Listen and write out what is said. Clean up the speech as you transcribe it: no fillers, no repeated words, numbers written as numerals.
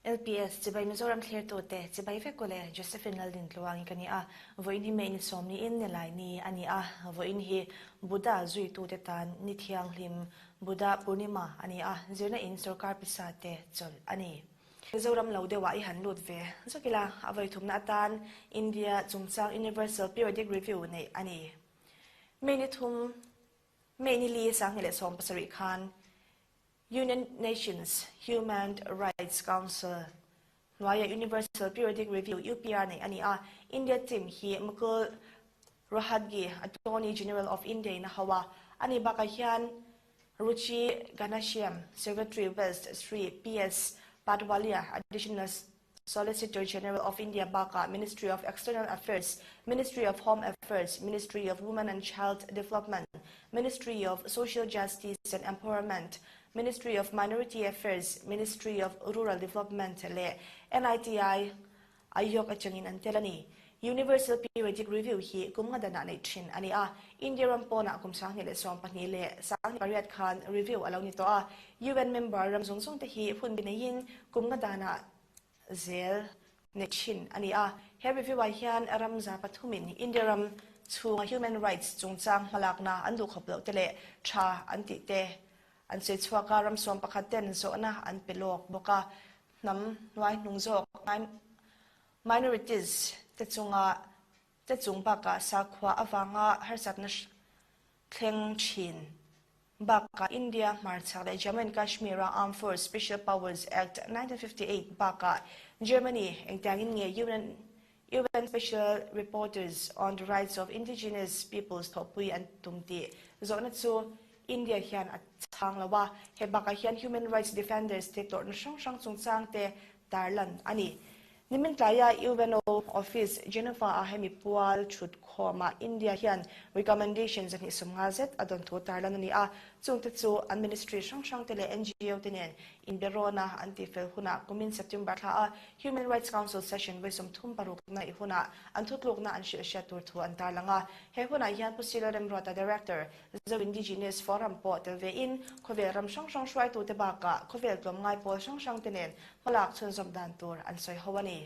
LPS, Chibai Mizoram thlirtute, Chibai vek ule, Josephine Laldintluangi ka ni a, vawiin hi May ni sawmniin ni lai ni a ni a, vawiin hi Buddha zuitute tan ni thianghlim, Buddha Purnima a ni a, zirna in sorkar pisa te chawlh a ni. Mizoram lo deuhah i han lut ve zawk ila, a vawithumna atan India chungchang Universal Periodic Review neih a ni. May ni thum, May ni li 2017 khan United Nations Human Rights Council hnuaia Universal Periodic Review, UPR, neih a ni a. India team hi Mukul Rohatgi, Attorney General of India in a ho a. Ani bakah hian Ruchi Ghanashyam, Secretary West Sri PS Patwalia, Additional Solicitor General of India bakah Ministry of External Affairs, Ministry of Home Affairs, Ministry of Women and Child Development, Ministry of Social Justice and Empowerment, Ministry of Minority Affairs, Ministry of Rural Development leh NITI Aayog atangin an tel a ni. Universal Periodic Review hi kum nga danah neih thin a ni a, India ram pawnah kum 2012 leh 2008 khan review a lo ni tawh a, UN member ram zawng zawng te hi hun bi neiin kum nga danah zel neih thin a ni a. He review-ah hian ram za pathumin India ram chhunga human rights chungchang hmalakna an duhkhawp loh te leh tha an tih te an sawi chhuak a, ram sawm pakhat ten zawhna an pe lawk bawk a, hnam hnuai hnung zawk minorities te chunga te chung bakah sakhua avanga harsatna thleng thin bakah India hmarchhak leh Jammu and Kashmir-a Armed Force Special Powers Act 1958 bakah Germany engtiangin nge UN UN Special Reporters on the Rights of Indigenous Peoples thawhpui an tum tih zawhna chu India hian a chhang lo a, he bakah hian human rights defenders te tawrhna hrang hrang chungchang te tarlan a ni. Nimin tlaia UNO office Geneva-a hemi pual thut khawmah India hian recommendation 250 zet a dawn thu tarlan a ni a, chungte chu an ministry hrang hrang te leh NGO te nen inberawna an tihfel hunah kumin September thla a Human Rights Council session vawi 36 na i hunah an thutlukna an hrilh hriat tur thu an tarlang a. He hunah hian Pu Sila Remruata Director, Zo Indigenous Forum pawh tel vein khawvel ram hrang hrang hruaitute bakah khawvel tlawmngai pawl hrang hrang te nen hmalak chhunzawm dan tur an sawi ho a ni.